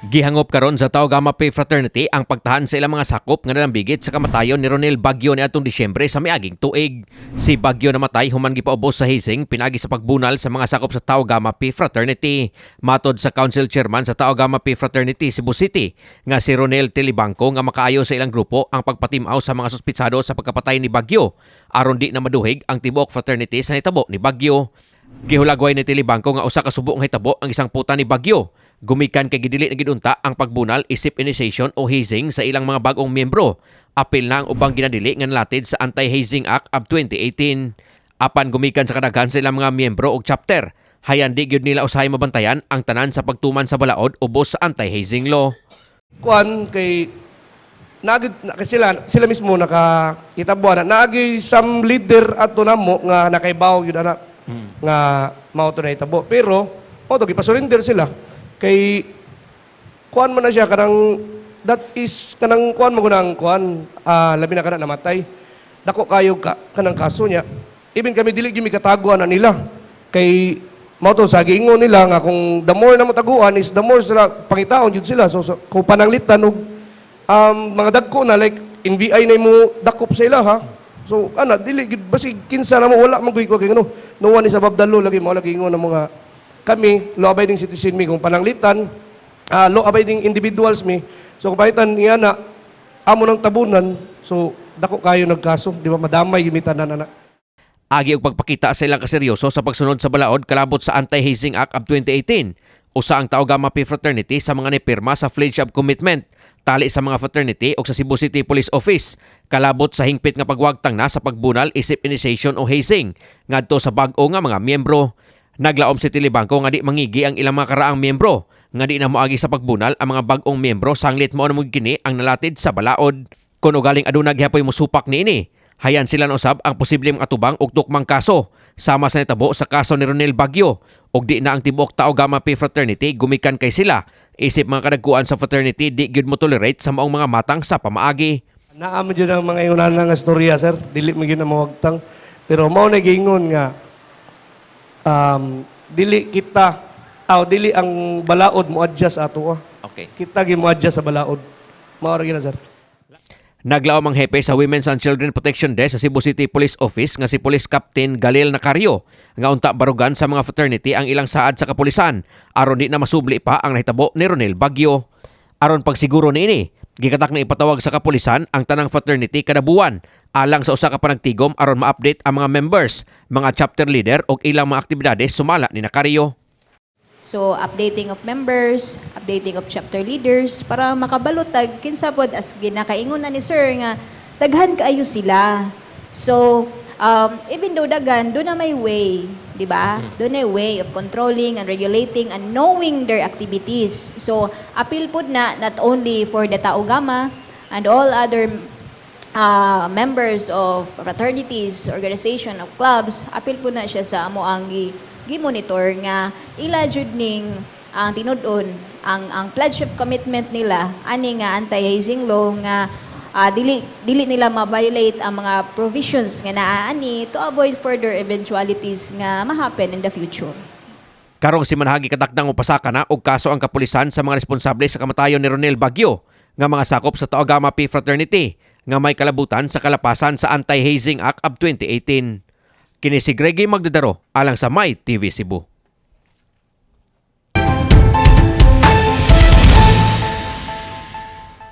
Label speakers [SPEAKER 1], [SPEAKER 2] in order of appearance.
[SPEAKER 1] Gihangop karon sa Tau Gamma Pi Fraternity ang pagtahan sa ilang mga sakop nga nalambigit sa kamatayon ni Ronel Bagyo niadtong Disyembre sa miaging tuig. Si Bagyo namatay human gipaubos sa hazing pinagi sa pagbunal sa mga sakop sa Tau Gamma Pi Fraternity. Matod sa council chairman sa Tau Gamma Pi Fraternity, Cebu City, nga si Ronel Telibangco, nga makaayo sa ilang grupo ang pagpatimaw sa mga suspitsado sa pagkapatay ni Bagyo aron di na maduhig ang tibuok fraternity sa nitabo ni Bagyo. Gihulagway ni Telibangco nga usa ka subo nga hitabo ang gisangputan ni Bagyo. Gumikan kay gidili na gid unta ang pagbunal isip initiation o hazing sa ilang mga bagong miyembro. Apil na ang ubang ginadili nga nalatid sa Anti-Hazing Act of 2018. Apan gumikan sa kadaghan sa ilang mga miyembro og chapter, hayan di gyud nila usahay mabantayan ang tanan sa pagtuman sa balaod ubos sa anti-hazing law.
[SPEAKER 2] Kuan kay naagi na, kasi sila sila mismo nakakita na naagi some leader ato namo nga nakaibaw gyud ana nga mao to nahitabo, pero mao to gipasurrender sila kay kuan man na siya, kanang that is kanang kuan mo kunang kuan, labi na kana namatay, dako kayo ka kanang kaso niya. Even kami, dili gyud mi kataguan na nila kay mao to sa giingon nila nga kung the more na mo taguan is the more sila pangitaon jud sila. So kung pananglitan og mga dagko na like NBI na mo dakop sa ila ha. So ana, dili gyud basig kinsa na mo, wala man gyud ko kay ano, no one is above the law lagi. Mo lagi ingon ng mga kami, law abiding citizen mi, kung pananglitan law abiding individuals mi. So kung pananglitan niya na amo ng tabunan, so dako kayo nagkaso, di ba? Madamay gyud mi tanan ana.
[SPEAKER 1] Agi og pagpakita sa ilang kaseryoso sa pagsunod sa balaod kalabot sa Anti-Hazing Act of 2018. Usa ang Tau Gamma Pi Fraternity sa mga nipirma sa Pledge of Commitment tali sa mga fraternity o sa Cebu City Police Office kalabot sa hingpit nga pagwagtang na sa pagbunal isip initiation o hazing ngadto sa bag-o nga mga miyembro. Naglaom si Tilibangco nga di mangigi ang ilang mga karaang miyembro nga di na moagi sa pagbunal ang mga bag-ong miyembro sanglit mao na mo kini ang nalatid sa balaod. Kung ugaling aduna gihapoy mosupak niini, hayan sila usab ang posibleng atubang og tukmang kaso sama sa nitabo sa kaso ni Ronel Bagyo ug di na ang tibuok Tau Gamma Pi Fraternity, gumikan kay sila isip mga kadagkuan sa fraternity di gyud mo tolerate sa maong mga matang sa pamaagi.
[SPEAKER 2] Naa mo jud ang mga ingunan nga storya, sir. Dili mo gyud na mawagtang. Pero mao na giingon nga dili kita aw dili ang balaod mo adjust ato ah. Kita gyud mo adjust sa balaod. Mao ra gyud na, sir.
[SPEAKER 1] Naglaom ang hepe sa Women's and Children Protection Desk sa Cebu City Police Office nga si Police Captain Galil Nacario nga unta barugan sa mga fraternity ang ilang saad sa kapulisan aron di na masubli pa ang nahitabo ni Ronel Bagyo. Aron pagsiguro niini, gikatak na ipatawag sa kapulisan ang tanang fraternity kada buwan alang sa usa ka panagtigom aron ma-update ang mga members, mga chapter leader ug ilang mga aktibidades, sumala ni Nacario.
[SPEAKER 3] So, updating of members, updating of chapter leaders, para makabalo tag kinsa pod, as ginakaingon na ni sir nga daghan kaayo sila. So, even though daghan, duna may way, di ba? Duna may way of controlling and regulating and knowing their activities. So, appeal pod na not only for the Tau Gamma and all other members of fraternities, organization of clubs, appeal pod na siya sa amo ang gi-monitor nga ila jud ning ang tinud-on ang pledge of commitment nila ani nga anti-hazing law nga dili dili nila ma-violate ang mga provisions nga naa ani to avoid further eventualities nga ma-happen in the future.
[SPEAKER 1] Karong simanaha, gikatakdang mopasaka na og kaso ang kapulisan sa mga responsable sa kamatayon ni Ronel Bagyo nga mga sakop sa Tau Gamma Pi Fraternity nga may kalabutan sa kalapasan sa Anti-Hazing Act of 2018. Kini si Greggy Magdadaro alang sa My TV Cebu.